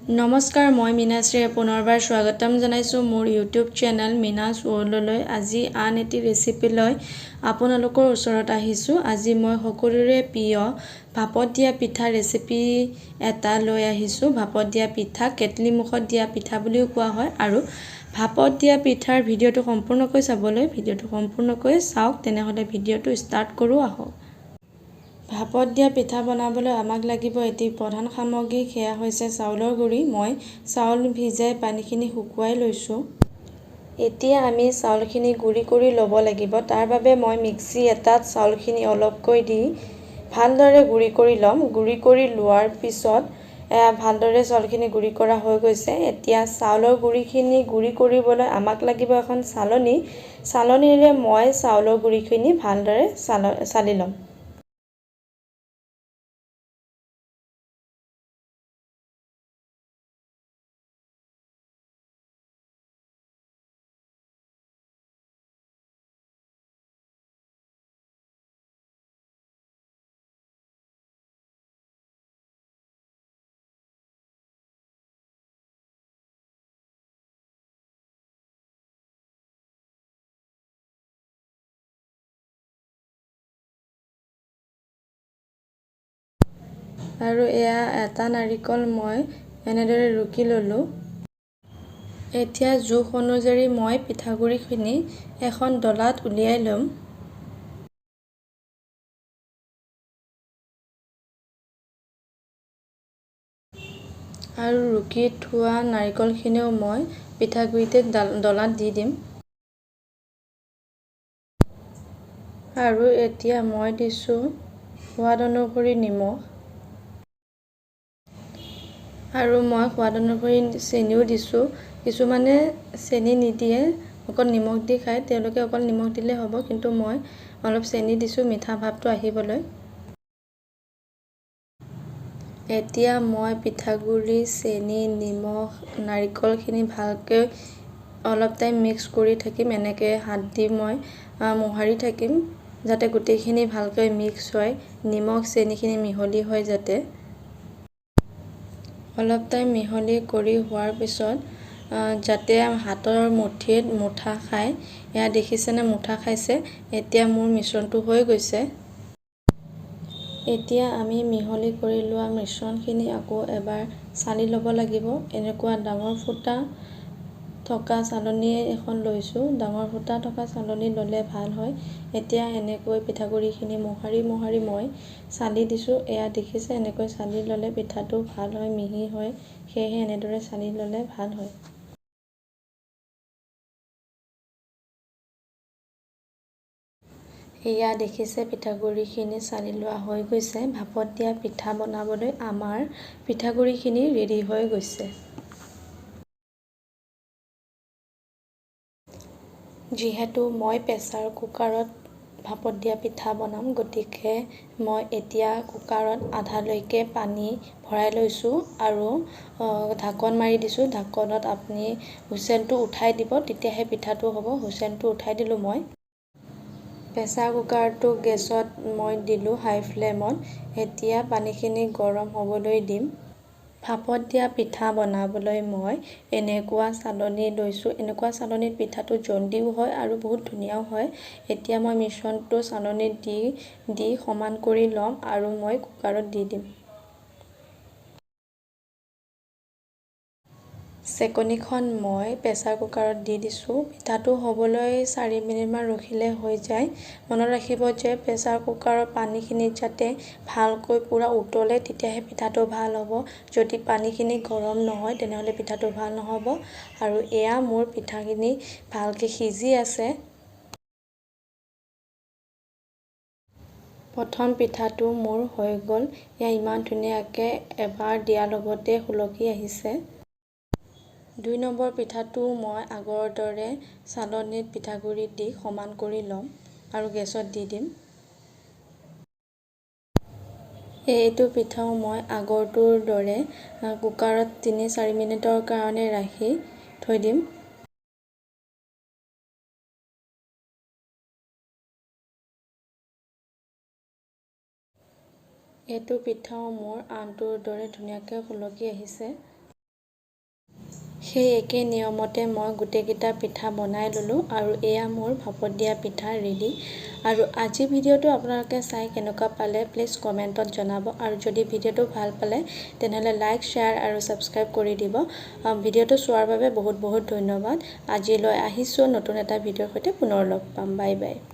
নমস্কাৰ, মই মীনাশ্ৰীয়ে পুনৰবাৰ স্বাগতম জনাইছোঁ মোৰ ইউটিউব চেনেল মীনাছ ৱৰ্ল্ডলৈ। আজি আন এটি ৰেচিপি লৈ আপোনালোকৰ ওচৰত আহিছোঁ। আজি মই সকলোৰে প্ৰিয় ভাপত দিয়া পিঠা ৰেচিপি এটা লৈ আহিছোঁ। ভাপত দিয়া পিঠা কেটলি মুখত দিয়া পিঠা বুলিও কোৱা হয়। আৰু ভাপত দিয়া পিঠাৰ ভিডিঅ'টো সম্পূৰ্ণকৈ চাবলৈ ভিডিঅ'টো সম্পূৰ্ণকৈ চাওক। তেনেহ'লে ভিডিঅ'টো ষ্টাৰ্ট কৰোঁ আহক। ভাপত দিয়া পিঠা বনাবলৈ আমাক লাগিব এটি প্ৰধান সামগ্ৰী, সেয়া হৈছে চাউলৰ গুড়ি। মই চাউল ভিজাই পানীখিনি শুকুৱাই লৈছোঁ। এতিয়া আমি চাউলখিনি গুড়ি কৰি ল'ব লাগিব। তাৰ বাবে মই মিক্সি এটাত চাউলখিনি অলপকৈ দি ভালদৰে গুড়ি কৰি ল'ম। গুড়ি কৰি লোৱাৰ পিছত ভালদৰে চাউলখিনি গুড়ি কৰা হৈ গৈছে। এতিয়া চাউলৰ গুড়িখিনি গুড়ি কৰিবলৈ আমাক লাগিব এখন চালনী। চালনীৰে মই চাউলৰ গুড়িখিনি ভালদৰে চালি ল'ম। আৰু এয়া এটা নাৰিকল মই এনেদৰে ৰুকি ল'লোঁ। এতিয়া জোখ অনুযায়ী মই পিঠাগুড়িখিনি এখন ডলাত উলিয়াই ল'ম। আৰু ৰুকি থোৱা নাৰিকলখিনিও মই পিঠাগুড়িতে ডলাত দি দিম। আৰু এতিয়া মই দিছোঁ সোৱাদ অনুসৰি নিমখ। আৰু মই সোৱাদ অনুসৰি চেনিও দিছোঁ। কিছুমানে চেনি নিদিয়ে, অকল নিমখ দি খায়। তেওঁলোকে অকল নিমখ দিলেই হ'ব, কিন্তু মই অলপ চেনি দিছোঁ মিঠা ভাৱটো আহিবলৈ। এতিয়া মই পিঠাগুড়ি, চেনি, নিমখ, নাৰিকলখিনি ভালকৈ অলপ টাইম মিক্স কৰি থাকিম। এনেকৈ হাত দি মই মোহাৰি থাকিম, যাতে গোটেইখিনি ভালকৈ মিক্স হয়, নিমখ চেনিখিনি মিহলি হয় যাতে। অলপ টাইম মিহলি কৰি হোৱাৰ পিছত যাতে হাতৰ মুঠিত মুঠা খায়। এয়া দেখিছেনে, মুঠা খাইছে। এতিয়া মোৰ মিশ্ৰণটো হৈ গৈছে। এতিয়া আমি মিহলি কৰি লোৱা মিশ্ৰণখিনি আকৌ এবাৰ চালি ল'ব লাগিব। এনেকুৱা ডাঙৰ ফুটা থকা চালনী এখন লৈছোঁ। ডাঙৰ ফুটা থকা চালনী ল'লে ভাল হয়। এতিয়া এনেকৈ পিঠাগুড়িখিনি মোহাৰি মোহাৰি মই চালি দিছোঁ। এয়া দেখিছে, এনেকৈ চালি ল'লে পিঠাটো ভাল হয়, মিহি হয়। সেয়েহে এনেদৰে চালি ল'লে ভাল হয়। এয়া দেখিছে, পিঠাগুড়িখিনি চালি লোৱা হৈ গৈছে। ভাপত দিয়া পিঠা বনাবলৈ আমাৰ পিঠাগুড়িখিনি ৰেডি হৈ গৈছে। যিহেতু মই প্ৰেছাৰ কুকাৰত ভাপত দিয়া পিঠা বনাম, গতিকে মই এতিয়া কুকাৰত আধালৈকে পানী ভৰাই লৈছোঁ আৰু ঢাকন মাৰি দিছোঁ। ঢাকনত আপুনি হুইচেলটো উঠাই দিব, তেতিয়াহে পিঠাটো হ'ব। হুইচেলটো উঠাই দিলোঁ মই। প্ৰেছাৰ কুকাৰটো গেছত মই দিলোঁ হাই ফ্লেমত। এতিয়া পানীখিনি গৰম হ'বলৈ দিম। ভাপত দিয়া পিঠা বনাবলৈ মই এনেকুৱা চালনী লৈছোঁ। এনেকুৱা চালনীত পিঠাটো জল্দিও হয় আৰু বহুত ধুনীয়াও হয়। এতিয়া মই মিশ্ৰণটো চালনীত দি দি সমান কৰি ল'ম আৰু মই কুকাৰত দি দিম। চেকনিখন মই প্ৰেছাৰ কুকাৰত দি দিছোঁ। পিঠাটো হ'বলৈ 4 মিনিটমান ৰখিলে হৈ যায়। মনত ৰাখিব যে প্ৰেছাৰ কুকাৰৰ পানীখিনি যাতে ভালকৈ পূৰা উতলে, তেতিয়াহে পিঠাটো ভাল হ'ব। যদি পানীখিনি গৰম নহয়, তেনেহ'লে পিঠাটো ভাল নহ'ব। আৰু এয়া মোৰ পিঠাখিনি ভালকৈ সিজি আছে। প্ৰথম পিঠাটো মোৰ হৈ গ'ল। এয়া ইমান ধুনীয়াকৈ এবাৰ দিয়াৰ লগতে সুলকি আহিছে। 2 নম্বৰ পিঠাটো মই আগৰ দৰে চালনীত পিঠাগুড়ি দি সমান কৰি ল'ম আৰু গেছত দি দিম। এইটো পিঠাও মই আগৰটোৰ দৰে কুকাৰত 3-4 মিনিটৰ কাৰণে ৰাখি থৈ দিম। এইটো পিঠাও মোৰ আনটোৰ দৰে ধুনীয়াকৈ সুলকি আহিছে। সেই একেই নিয়মতে মই গোটেইকেইটা পিঠা বনাই ল'লোঁ আৰু এয়া মোৰ ভাপত দিয়া পিঠা ৰেডি। আৰু আজি ভিডিঅ'টো আপোনালোকে চাই কেনেকুৱা পালে প্লিজ কমেণ্টত জনাব, আৰু যদি ভিডিঅ'টো ভাল পালে তেনেহ'লে লাইক, শ্বেয়াৰ আৰু ছাবস্ক্ৰাইব কৰি দিব। ভিডিঅ'টো চোৱাৰ বাবে বহুত বহুত ধন্যবাদ। আজিলৈ আহিছোঁ, নতুন এটা ভিডিঅ'ৰ সৈতে পুনৰ লগ পাম। Bye bye.